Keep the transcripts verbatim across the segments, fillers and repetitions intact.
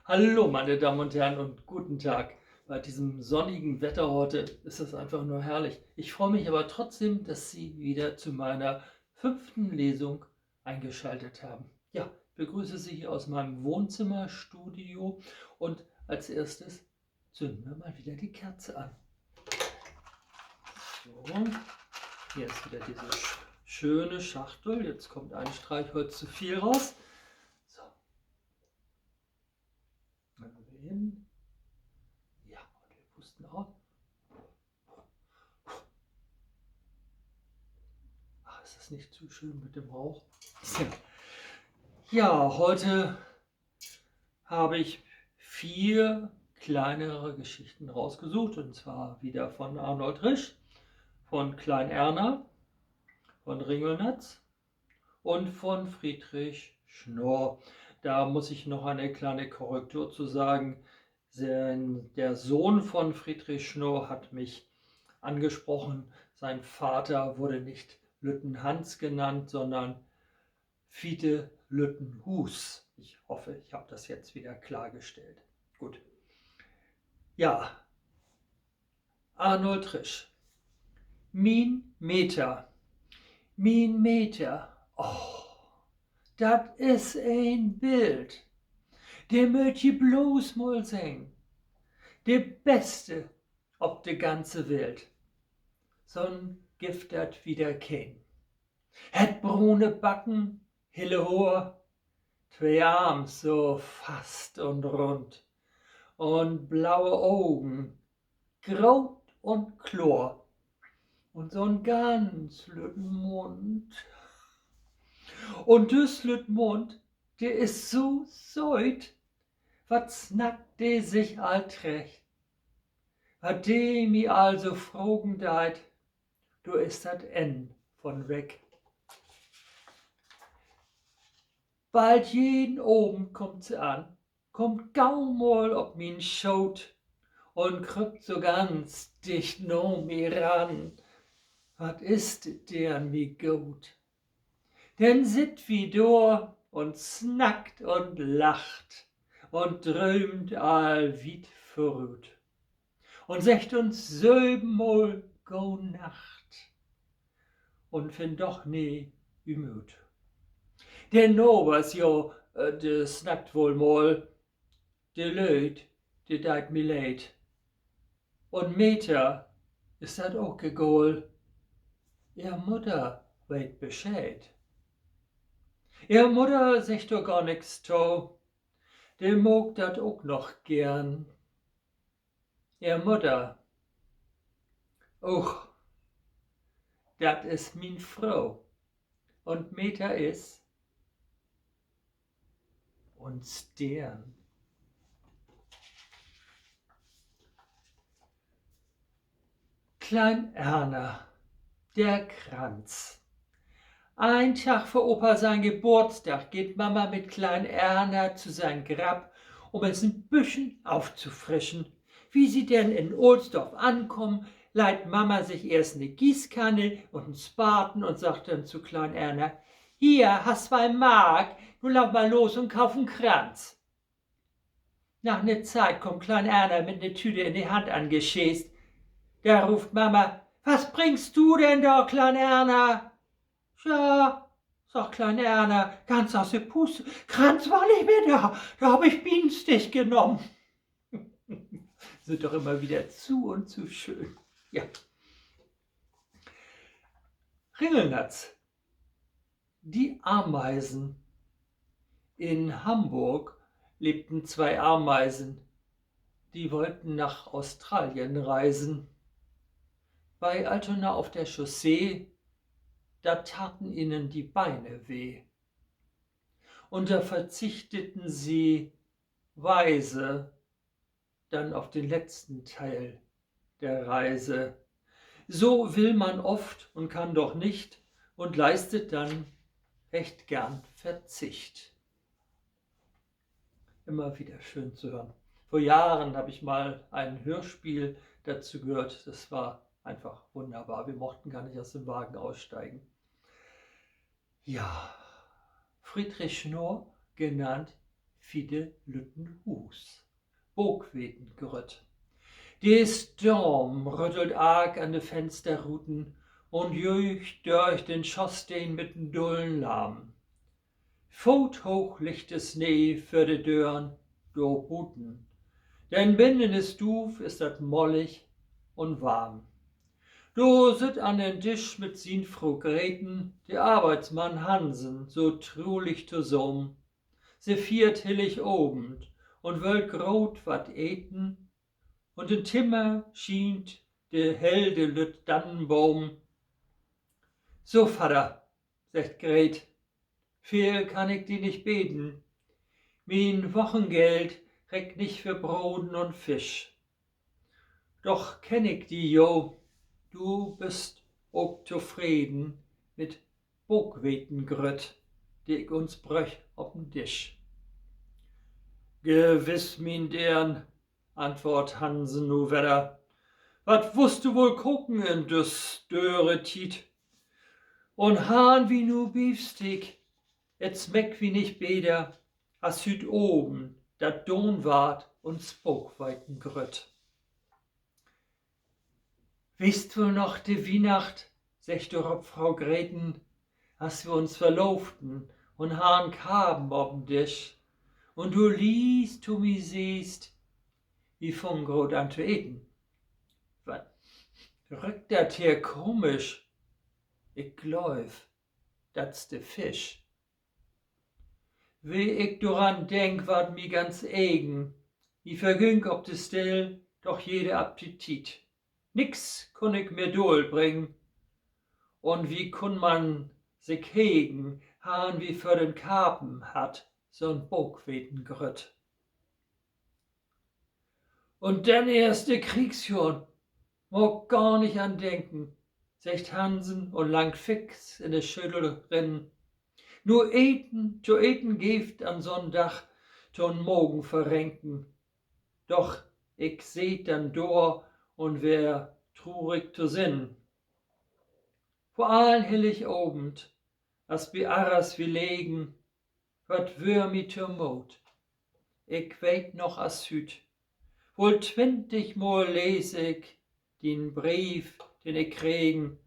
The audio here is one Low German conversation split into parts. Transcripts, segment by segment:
Hallo, meine Damen und Herren, und guten Tag. Bei diesem sonnigen Wetter heute ist es einfach nur herrlich. Ich freue mich aber trotzdem, dass Sie wieder zu meiner fünften Lesung eingeschaltet haben. Ja, ich begrüße Sie hier aus meinem Wohnzimmerstudio und als erstes zünden wir mal wieder die Kerze an. So, hier ist wieder diese sch- schöne Schachtel. Jetzt kommt ein Streichholz zu viel raus. So. Mal sehen. Ja, und wir pusten auf. Ach, ist das nicht zu schön mit dem Rauch? Ja, heute habe ich vier kleinere Geschichten rausgesucht, und zwar wieder von Arnold Risch, von Klein Erna, von Ringelnatz und von Friedrich Schnorr. Da muss ich noch eine kleine Korrektur zu sagen. Sein, der Sohn von Friedrich Schnorr hat mich angesprochen. Sein Vater wurde nicht Lütten Hans genannt, sondern Fiete Lütten Huus. Ich hoffe, ich habe das jetzt wieder klargestellt. Gut. Ja, Arnold Risch. Mien Meta. Mien Meta. Oh, dat is een Bild. De mööt ji blots mal sehn. De beste op de ganze Welt. So'n gifft dat wieder keen. Hett brune Backen, helle Hoor, twee Arms so fast un rund, un blaue Ogen, groot un kloor, un so'n ganz lütten Mund. Un düss lütt Mund, de is so sööt, wat snackt de sik al trecht. Wat de mi al so fragen deit, dor is dat Enn von weg. Bald jeden Avend kummt se an, kummt gau mal op mien Schoot un krüppt so ganz dicht na mi ran. Wat is de an mi goot? Denn sitt wi dor un snackt un lacht un dröömt all wiet vörut un seggt uns sövenmal Gode Nacht un findt doch nie Ümut. De Nabers, jo, äh, de snackt woll mal, de Lüüd, de deit mi leed. Un Meta is dat ok egal. Ehr Mudder weet Bescheed. Ehr Mudder seggt dor gor nix to. De maakt dat ok noch geern. Ehr Mudder, och, dat is mien Fro. Un Meta is uns Deern. Klein Erna, der Kranz. Ein Tag vor Opa sein Geburtstag geht Mama mit Klein Erna zu sein Grab, um es ein bisschen aufzufrischen. Wie sie denn in Ohlsdorf ankommen, leiht Mama sich erst eine Gießkanne und einen Spaten und sagt dann zu Klein Erna: Hier, hast zwei Mark, nu lauf mal los und kauf einen Kranz. Nach 'ne Zeit kommt Klein Erna mit 'ne Tüte in de Hand angeschest. Da ruft Mama: Was bringst du denn da, Klein Erna? Ja, sagt Klein Erna, ganz aus de Puste: Kranz war nicht mehr da, da hab ich Bienenstich genommen. Sind doch immer wieder zu und zu schön. Ja. Ringelnatz. Die Ameisen. In Hamburg lebten zwei Ameisen, die wollten nach Australien reisen. Bei Altona auf der Chaussee, da taten ihnen die Beine weh. Und da verzichteten sie weise dann auf den letzten Teil der Reise. So will man oft und kann doch nicht und leistet dann recht gern Verzicht. Immer wieder schön zu hören. Vor Jahren habe ich mal ein Hörspiel dazu gehört. Das war einfach wunderbar. Wir mochten gar nicht aus dem Wagen aussteigen. Ja, Friedrich Schnorr, genannt fiede lütten Huus. Bookwetengrütt. De Storm rüttelt arg an de Fensterruten un jöögt dörch den Schosteen mit en dullen Larm. Foot hooch liggt de Snee vör de Dören dor buten, denn binnen in de Stuuv is dat mollig un warm. Dor sitt an den Disch mit sien Fro Greten de Arbeitsmann Hansen so trulich tosamen. Se fiert Hilligavend un wüllt groot wat eten, un in'n Timmer schient de helle lütt Dannenboom. So, Vadder, seggt Gret, veel kann ik di nich beden. Mien Wochengeld reckt nich för Broden un Fisch. Doch kenn ik di jo, du büst ok tofreden mit Bookwetengrütt, de ik uns bröch op den Disch. Gewiss, mien Deern, antwoort Hansen nu wedder. Wat wullt du woll koken in düsse döre Tiet? Un harrn wi nu Beefsteak, et smeckt mi nich beter as hüüt Avend dat Dohnwart un Bookwetengrütt. Weetst woll noch de Wiehnacht, seggt dorop Fro Greten, as wi uns verloovten un harrn Karven op den Disch, un du lies to mi seest: Wi fungen groot an to eten. Wat rüükt dat hier komisch? Ik glööv, dat is de Fisch. Wenn ik doran denk, warrt mi ganz egen. Mi vergüng op de Stell doch jede Appetit. Nix kunn ik mehr daalbringen, un wi kunn man sik hegen, harrn wi för den Karven hatt so'n Bookwetengrütt. Un denn eerst de Kriegsjohren, mag gor nich an denken, seggt Hansen un langt fix in de Schöttel rin. Nu eten, to eten geev't an so'n Dag to'n Magenverrenken. Doch ik seet denn dor un weer trurig to Sinnen. Vör allen Hilligavend, as bi Arras wi legen, wat wöör mi to Moot. Ik weet noch as hüüt, woll twintig Mal lees ik dien Breef, den ik kregen,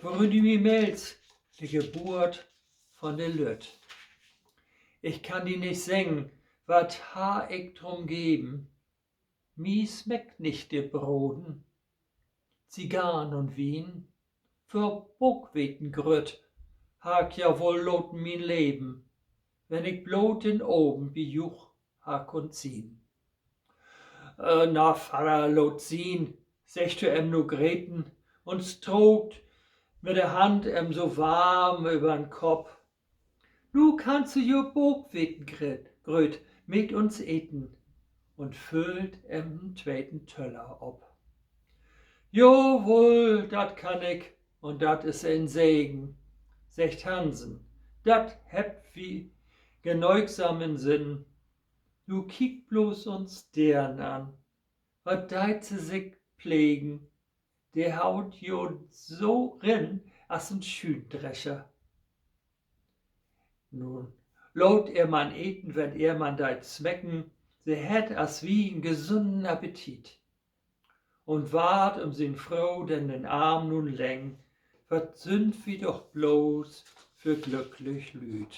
worin du mi meldst de Geburt von de Lütt. Ik kann di nich seggen, wat harr ik drum geven. Mi smeckt nich de Broden, Zigarren un Wien. För Bookwetengrütt harr ik ja woll laten mien Leven, wenn ik bloot den Avend bi juch harr kunnt sien. Na, Vadder, laat sien, seggt to em nu Greten un strookt mit de Hand em so warm över'n Kopp. Nu kannst du jo Bookwetengrütt mit uns eten, un füllt em en tweten Töller op. Jowoll, dat kann ik, un dat is en Segen, seggt Hansen. Dat hebbt wi genöögsam in Sinn. Nu kiek blots uns Deern an. Wat deit se sik plegen? De haut jo so rin as en Schüendrescher. Nu, laat ehr man eten, wenn ehr man deit smecken. Se hett as wi en gesunnen Appetit. Un warrt üm sien Fro denn den Arm nu lengen, wat sünd wi doch blots för glücklich Lüüd.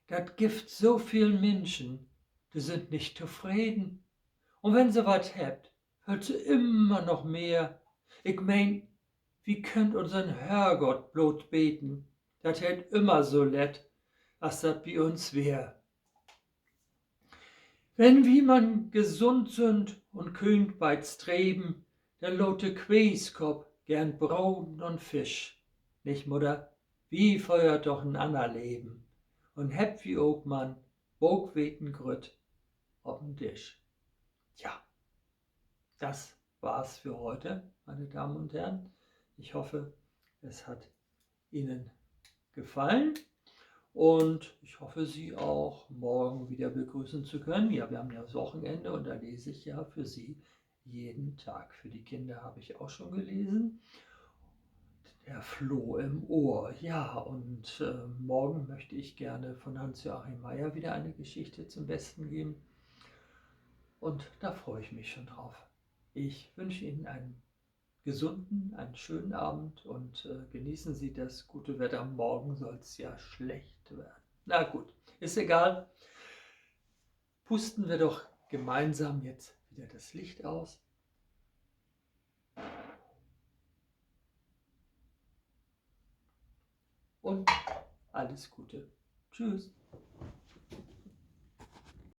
Dat gifft so veel Minschen, de sünd nich tofreden. Un wenn se wat hebbt, wüllt se ümmer noch mehr. Ik meen, wi köönt unsen Herrgott bloot beden, dat he dat ümmer so lett, as dat bi uns weer. Wenn wi man gesund sünd un köönt beid streven, denn laat de Queeskopp geern Broden un Fisch. Nich, Mudder? Wi föhrt doch en anner Leven. Un hebbt wi ok man Bookwetengrütt op den Disch. Tja, das war's für heute, meine Damen und Herren. Ich hoffe, es hat Ihnen gefallen. Und ich hoffe, Sie auch morgen wieder begrüßen zu können. Ja, wir haben ja das Wochenende und da lese ich ja für Sie jeden Tag. Für die Kinder habe ich auch schon gelesen. Der Floh im Ohr. Ja, und äh, morgen möchte ich gerne von Hans-Joachim Meyer wieder eine Geschichte zum Besten geben. Und da freue ich mich schon drauf. Ich wünsche Ihnen einen gesunden, einen schönen Abend und äh, genießen Sie das gute Wetter. Morgen soll es ja schlecht werden. Na gut, ist egal. Pusten wir doch gemeinsam jetzt wieder das Licht aus. Und alles Gute. Tschüss.